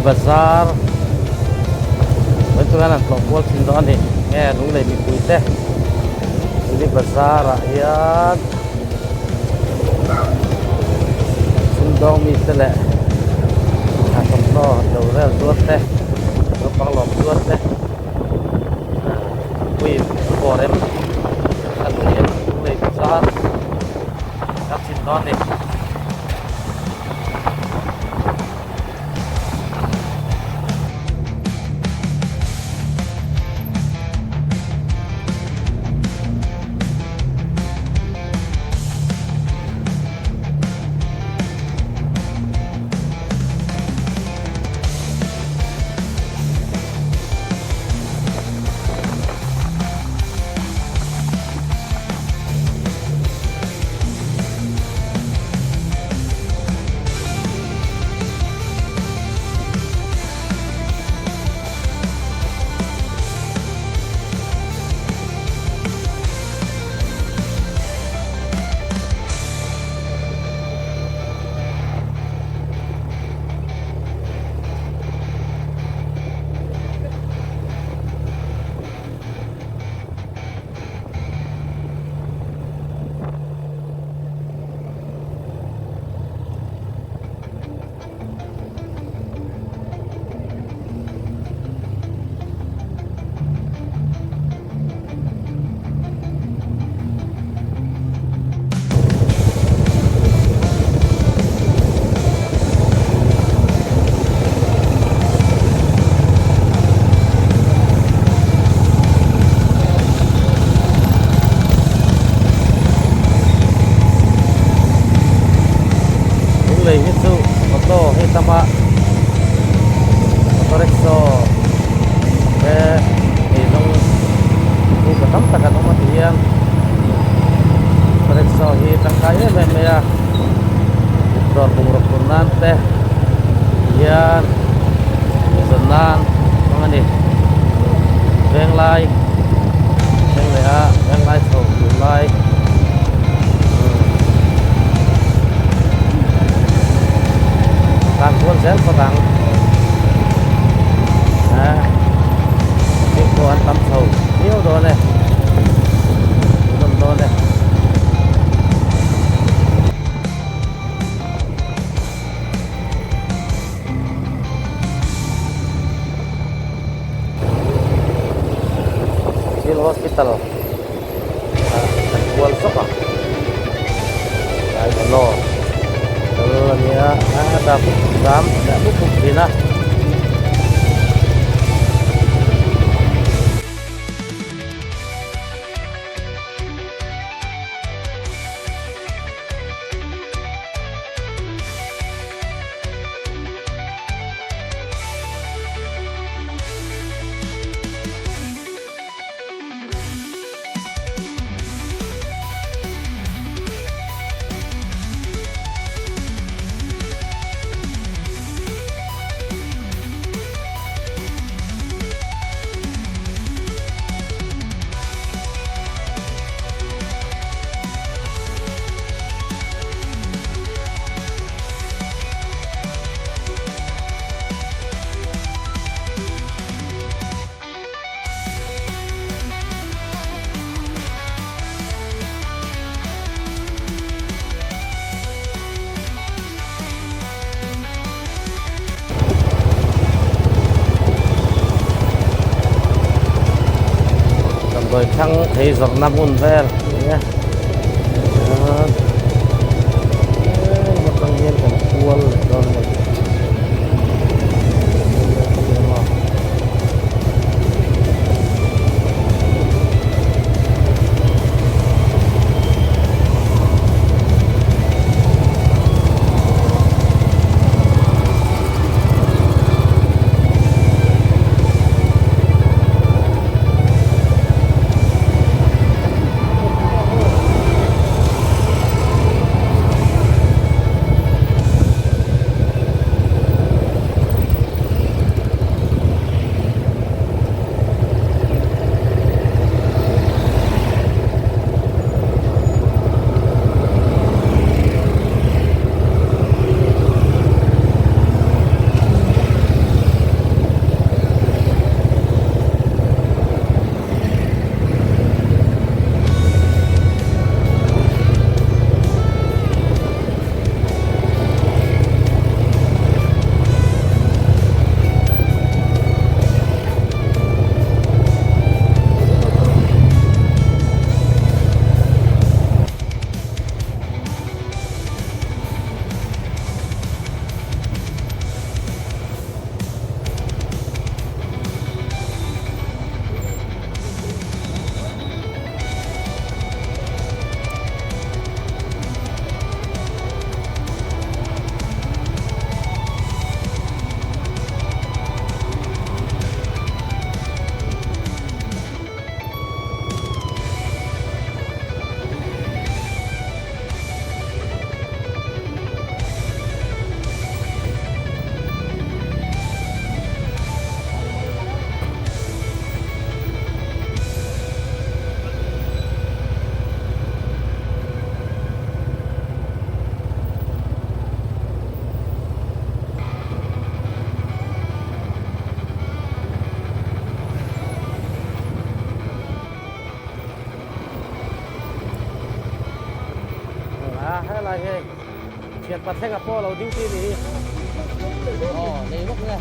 Bazar vawiin chuan an tlawh kual thin dawn a ni nge Lunglei mipui te Luni Bazar ah hian sumdawng mite leh thawmhnaw lo rel zuar te naupang lawm zuar te pui bawr em a ni em Lunglei Bazar kan thin dawn a ni. Lunglei hi chu auto hi tam a auto rickshaw te eizawng chhungkaw tam tak an awm a ti hian auto rickshaw hi tangkai em em mai a dawr bungraw phur nan te hian zawn nan hmang a ni venglai thleng leh a venglai chho tur lai tan kual zel phawt ang eh mihring pawh an tam chho viau dawn e hmuhnawm dawn e. Civil Hospital ah kan kual zawk a tlai awlaw kal a nia a traffic jam leh mup mup thin a. Damdawi thlang thei zawrhna hmun vel a ni a chuan heng atang hian kan kual leh dawn a ni. Helai hei thianpa thlenga pawh lo duty ni hi. Aw nei bawk nia.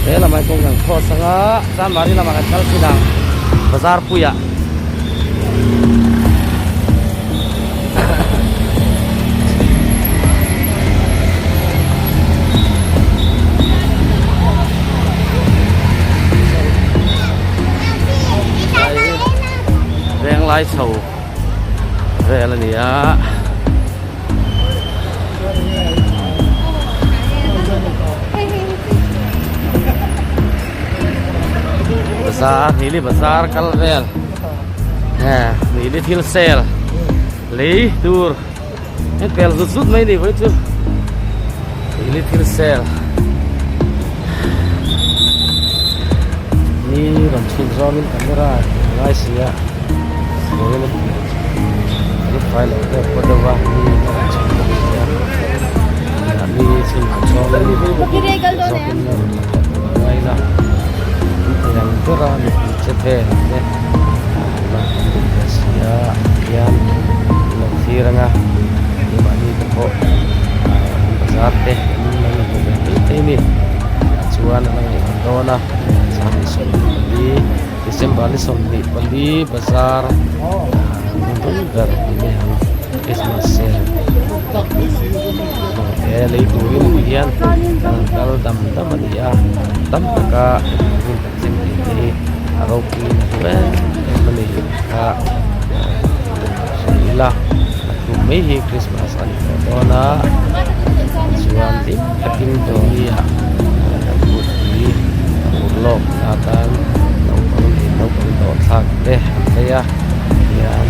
He lamah kawng kan cross anga Chanmari lamah kan kal thin ang bazar puiah. Venglai chho vel a ni a. Bazar Nili bazar kal vel he Nili thil sale lei tur heng pel zut zut mai ni vawi chu Nili thil sale ni rawn chhin zawngin camera ngai si a. Fai lo deuh pawh deuh a mi a rawn chhun bawk si a mi chhun ang zawngin zawkin a rawn lang leh tur a ngai ila an thei ang ber a mipui che vel te an duh ve si a tihian an lo thlir ang a keimahni te pawh an bazar te an lo hmu ve mai thei a ni chuan an la ngaihven dawn a 24. December ni 24 bazar hmun ber ni mai ang Christmas sale he lei turin ti hian an kal dam dam a ni a tam taka hun kan thleng thei te hi a ropui na hlu em em a ni kha hre ila a tum mai hi Christmas a ni tawh dawn a chuan hlim takin tuni ah kan putpui urlawk atan naupang leh naupang dawh thlak te an lei a tihian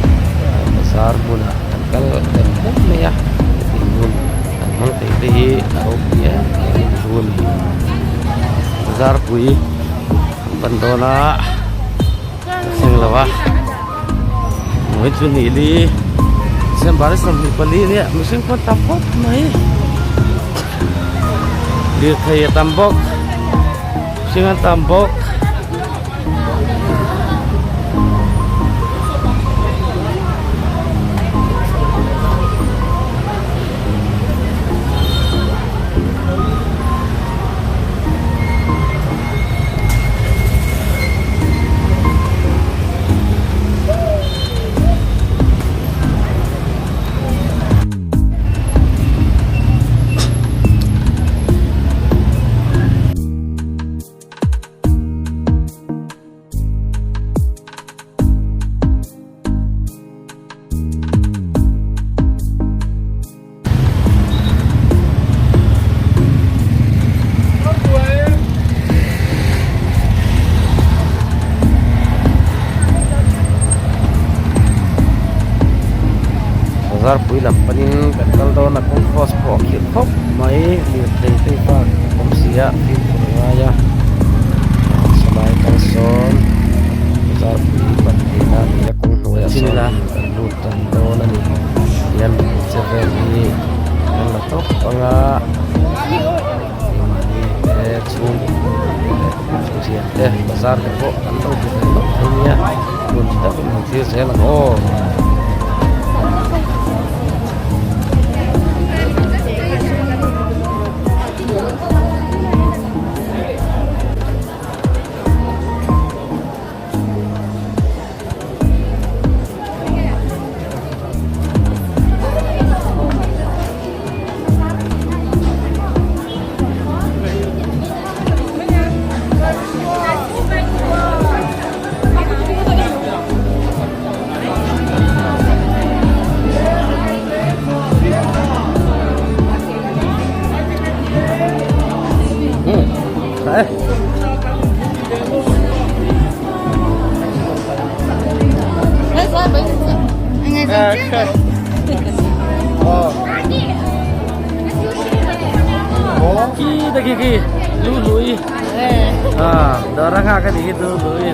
bazar hmunah an kal dem dem mai a heti hun an hmang thei te hi a ropui em em a ni bazar pui an pan dawn a a thleng lo a hmui chu ni li December 24 nia mihring pawh tam khawp mai lirthei a tam bawk mihring an tam bawk. Bazar pui lam panin kan kal dawn a kawng cross pawh a khirh khawp mai lirthei te park awm si a fimkhur a ngai a sawlai kal sawn bazar pui pan theihna a ni a kawng hnuaiah sawn kan lut tan dawn a ni tihian mipui che vel hi kan la tawp ang a keimahni te chhungkua leh thian te bazar te pawh an lo ti ve nawk thei nia hun tak in han thlir zel ang aw. Khi ta khi khi lu lui à đó ra ngã cái gì lu lui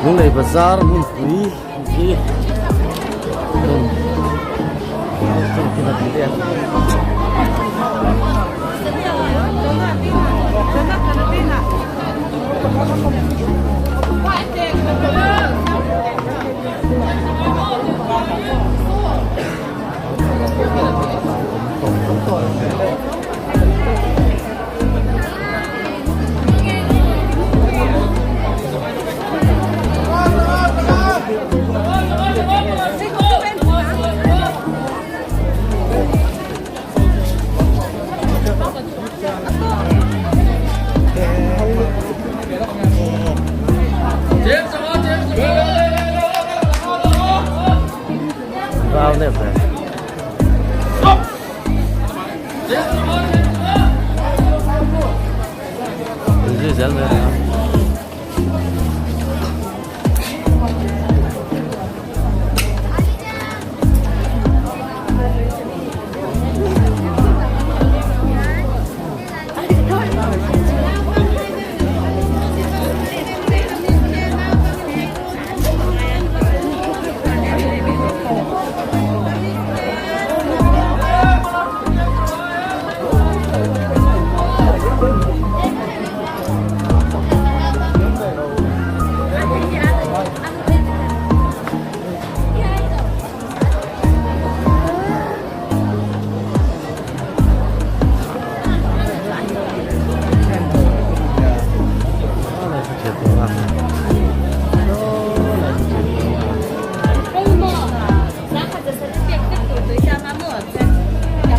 Lunglei bazar hmunpui hi Rau nep ve. Zui zel mai a.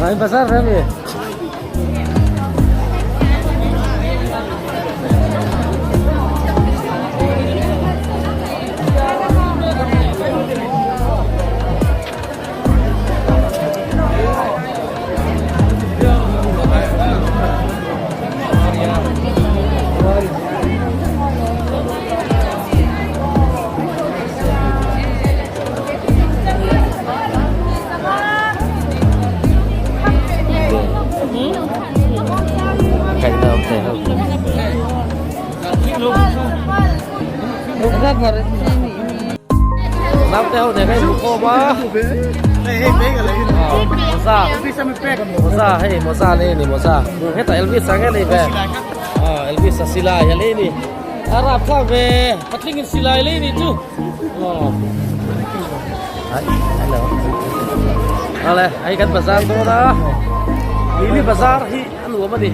Mai bazar ve mi? Naute ho nen a inkhawm a mawza mawza hei mawza lei a ni mawza hetah Elvis a nge nei ve Elvis a silai a lei a ni a rapthlak ve patling in silai lei a nih chu awle hei kan bazar dawn a lili bazar hi a nuam a ni.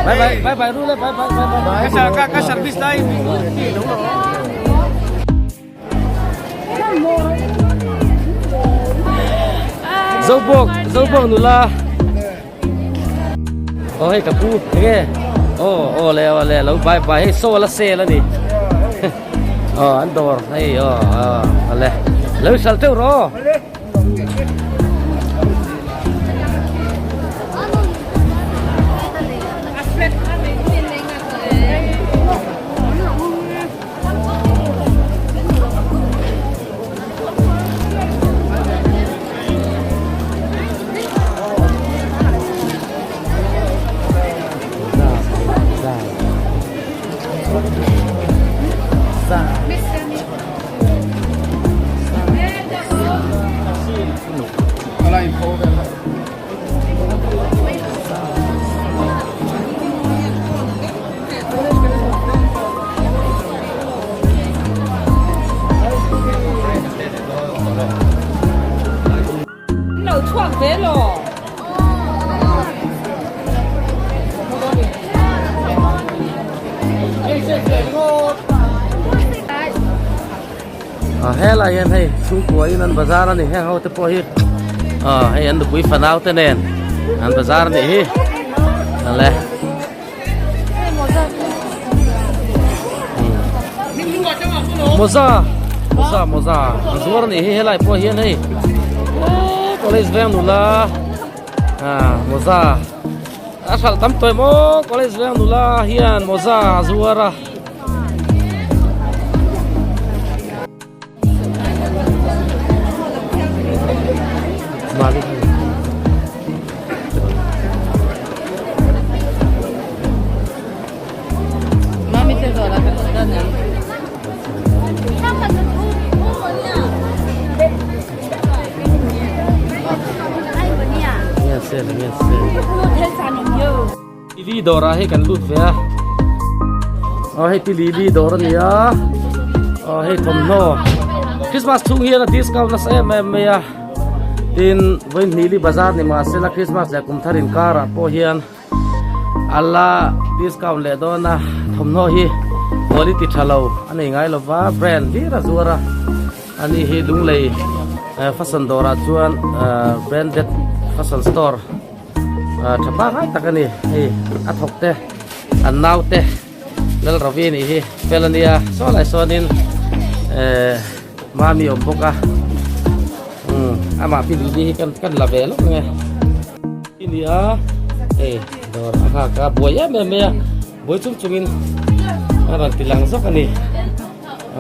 Bye bye bye bye Rule bye bye bye bye. Ka ka service dai. Zobawk Zobawk nula. Aw hei ka pu enge aw aw le aw le lo bye bye hei saw la sale a ni aw an dawr hei aw aw le lo sal teuh rawh aw. Lo chhuak ve law. A helai hian hei chhungkua in an bazar a ni heng ho te pawh hi ah hei an nupui fanau te nen an bazar a nih hi ale mawza mawza mawza an zuar a nih hi helai pawh hian hei college veng nula ah mawza a hralh tam tawh em aw college veng nula hian mawza a zuar a. Lili dawr ah hei kan lut ve a aw hei ti lili dawr a ni a aw hei thawmhnaw Christmas chhung hian a discount nasa em em mai a tin vawiin hnih li bazar ni mahse la Christmas leh kum thar inkar ah pawh hian a la discount leh dawn a thawmhnaw hi quality tha lo a nei ngai lova brand hlir a zuar a ani hi Lunglei fashion dawrah chuan branded fashion store. Tha pangai tak a ni hei a thawk te an nau te lal ravi a nih hi fel a nia saw lai sawnin ehh mami a awm bawk a umm amah pi lili hi kan kan la ve lawk ang e i ni a hei dawr a nghak a buai em em mai a buai chung chungin a rawn ti lang zawk a ni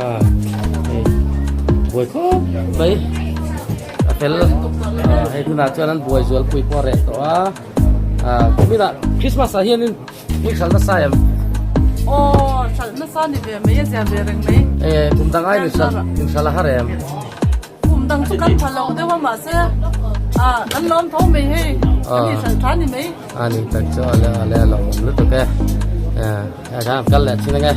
ah hei buai khawp mai. A fel hei tunah chuan an buai zual pui pawh a reh tawh a ah kuminah Christmas ah hianin ni hralh nasa em? Aw hralh nasa ni ve mai a zia ve reng mai. Eh kum dang ai ni hralh in hralh a har em? Kum dang chu kan tha lo deuh a mahse ah kan lawm tho mai hei kan ni hralh tha ni mai. A ni tak chu a le a le a lo awm lutuk e eh khan kal leh thin ange.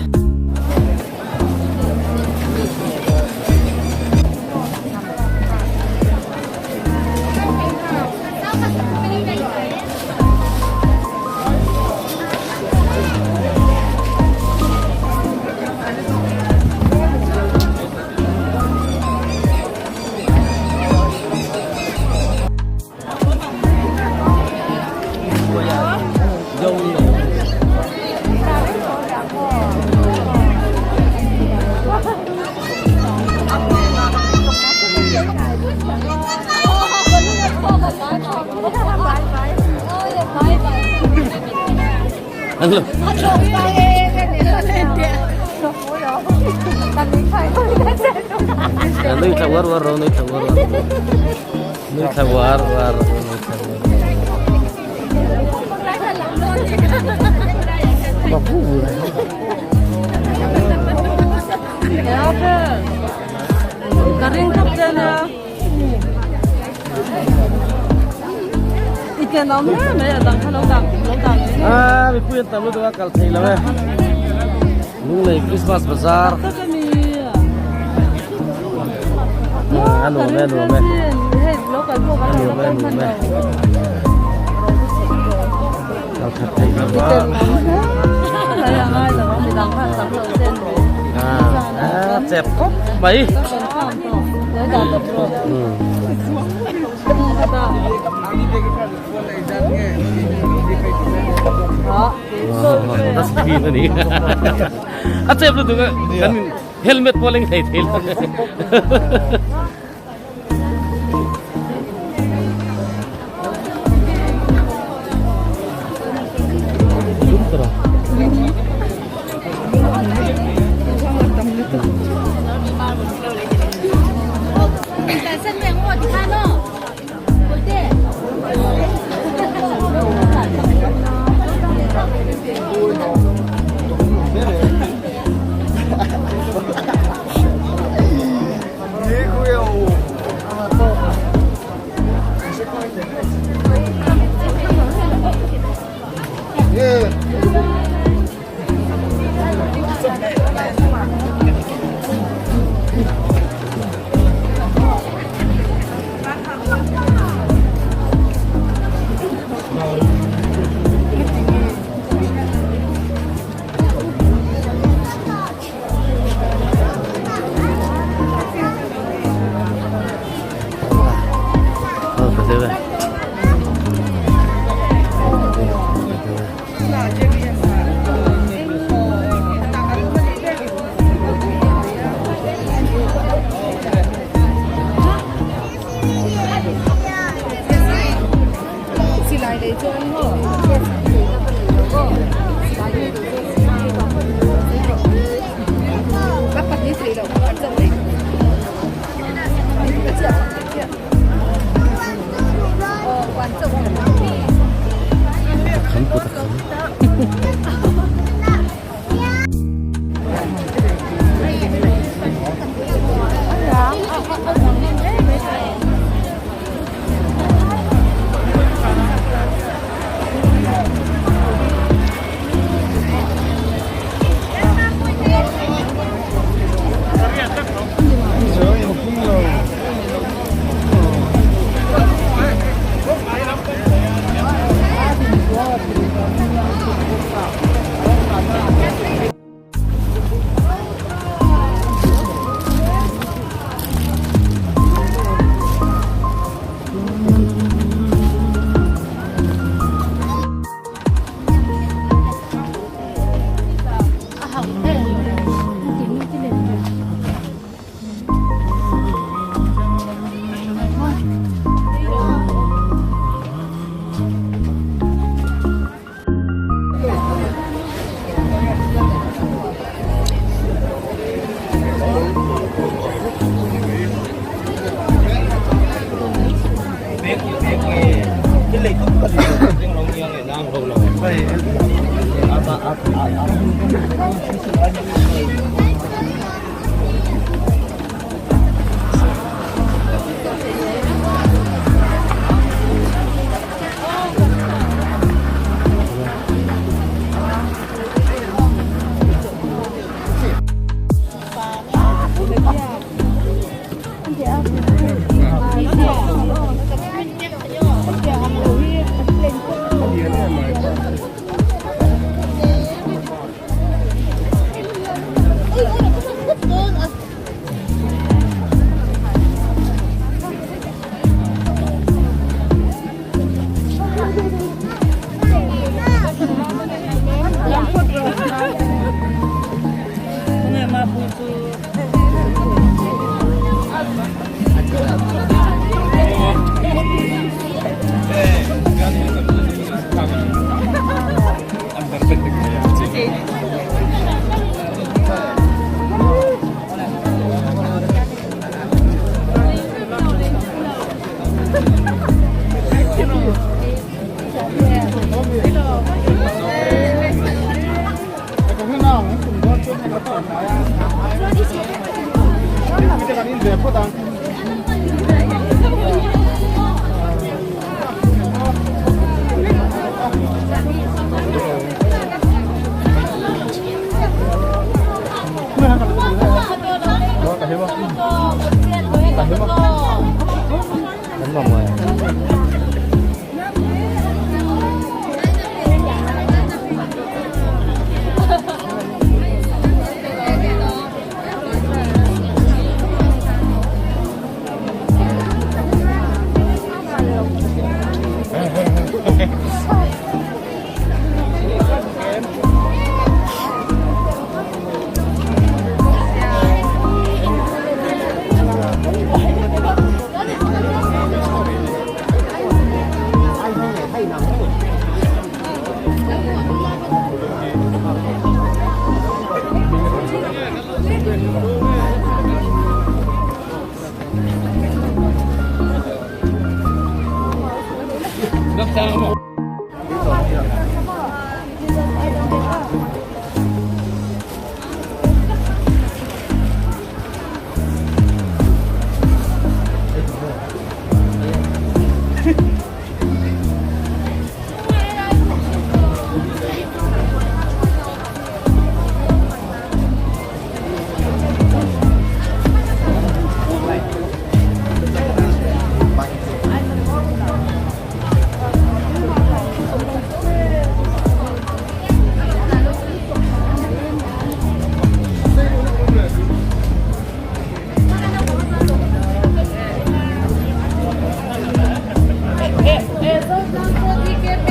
Nui thla uar uar ro nui thla uar uar nui thla uar uar ro nui thla uar Ka ring khawp che nia. I ken awm hle mai a dang kha lo dah lo dah mai nge. Ah mipui an tam lutuk a kal thei lo e. Lunglei Christmas Bazaar. Tak a ni. A nuam e a nuam e. Hei lo kal pawh kan A nuam e a nuam e. Kal khat thei lo I a. ken awm hle mai a ngai lo a midang khan tam lo chen mai. Ah chep khawp mai. Dustbin a ni. A chep lutuk a kan helmet pawh leng thei thei lo.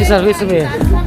I service ami.